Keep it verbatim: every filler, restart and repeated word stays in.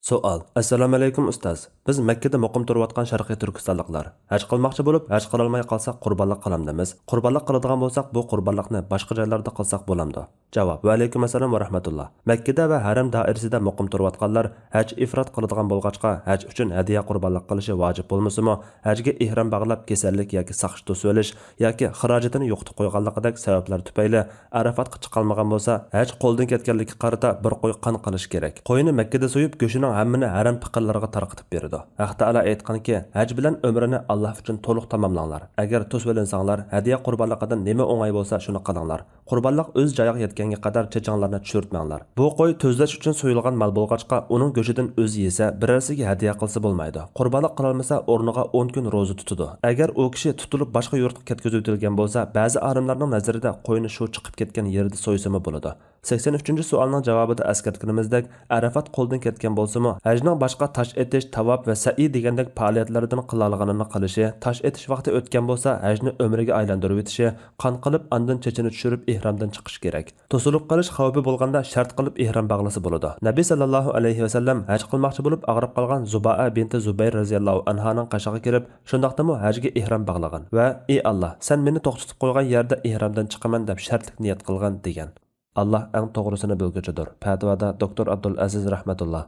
سوئال. ئەسسالامۇئەلەيكۇم ئۇستاز. بىز مەككىدە مۇقىم تۇرۇۋاتقان شەرقىي تۈركىستانلىقلار ھەج قىلماقچى بولۇپ، ھەج قىلالماي قالساق قۇربانلىق قىلامدىمىز؟ قۇربانلىق قىلىدىغان بولساق، بۇ قۇربانلىقنى باشقا جايلاردا قىلساق بولامدۇ؟ جاۋاب. ۋەئەلەيكۇم ئەسسالام ۋە رەھمەتۇللا. مەككىدە ۋە ھەرەم دائىرىسىدە مۇقىم تۇرۇۋاتقانلار ھەج ئىفراد قىلىدىغان بولغاچقا، ھەج ئۈچۈن ھەدىيە قۇربانلىق قىلىشى ۋاجىپ بولمىسىمۇ، ھەجگە ئېھرام باغلاپ، كېسەللىك ياكى ساقچى توسۇۋېلىش ياكى خىراجىتىنى يوقىتىپ قويغانلىقىدەك سەۋەبلەر تۈپەيلى ئەرەفاتقا چىقالمىغان بولسا، ھەج قولدىن كەتكەنلىككە قارىتا بىر قوي قان قىلىشى كېرەك. قوينى مەككىدە سويۇپ، گۆشىنىڭ ھەممىنى ھەرەم پېقىرلىرىغا تارقىتىپ بېرىدۇ. ھەق تائالا ئېيتقانكى، ھەج بىلەن ئۆمرىنى ئاللاھ ئۈچۈن تولۇق تاماملاڭلار. ئەگەر توسۇۋېلىنساڭلار، ھەدىيە قۇربانلىقىدىن نېمە ئوڭاي بولسا، شۇنى قىلىڭلار. قۇربانلىق ئۆز جايىغا يەتكەنگە قەدەر چېچىڭلارنى چۈشۈرتمەڭلار. بۇ قوي تۈزلەش ئۈچۈن سويۇلغان مال بولغاچقا، ئۇنىڭ گۆشىدىن ئۆزى يېسە، بىرەرسىگە ھەدىيە قىلسا بولمايدۇ. قۇربانلىق قىلالمىسا، ئورنىغا ئون كۈن روزا تۇتىدۇ. ئەگەر ئۇ كىشى تۇتۇلۇپ باشقا يۇرتقا كەتكۈزۈۋېتىلگەن بولسا، بەزى ئالىملارنىڭ نەزىرىدە قوينى شۇ چىقىپ كەتكەن يېرىدە سويسىمۇ بولىدۇ. سەكسەن ئۈچىنچى سوئالنىڭ جاۋابىدا ئەسكەرتكىنىمىزدەك، ئەرەفات قولدىن كەتكەن بولسىمۇ، ھەجنىڭ باشقا تاش ئېتىش، تاۋاپ ۋە سەئي دېگەندەك پائالىيەتلىرىدىن قىلالىغىنىنى قىلىشى، تاش ئېتىش ۋاقتى ئۆتكەن بولسا، ھەجنى ئۆمرىگە ئايلاندۇرۇۋېتىشى، قان قىلىپ، ئاندىن چېچىنى چۈشۈرۈپ، ئېھرامدىن چىقىشى كېرەك. توسۇلۇپ قېلىش خەۋپى بولغاندا شەرت قىلىپ ئېھرام باغلىسا بولىدۇ. نەبى سەللەللاھۇ ئەلەيھى ۋەسەللەم ھەج قىلماقچى بولۇپ ئاغرىپ قالغان زۇبائە بىنتى زۇبەير رەزىياللاھۇ ئەنھانىڭ قېشىغا كىرىپ، شۇنداقتىمۇ ھەجگە ئېھرام باغلىغان ۋە، ئى ئاللاھ، سەن مېنى توختىتىپ قويغان يەردە ئېھرامدىن چىقىمەن دەپ شەرتلىك نىيەت قىلغان، دېگەن. ئاللاھ ئەڭ توغرىسىنى بىلگۈچىدۇر. پەتىۋادا دوكتور ئابدۇلئەزىز رەھمەتۇللا.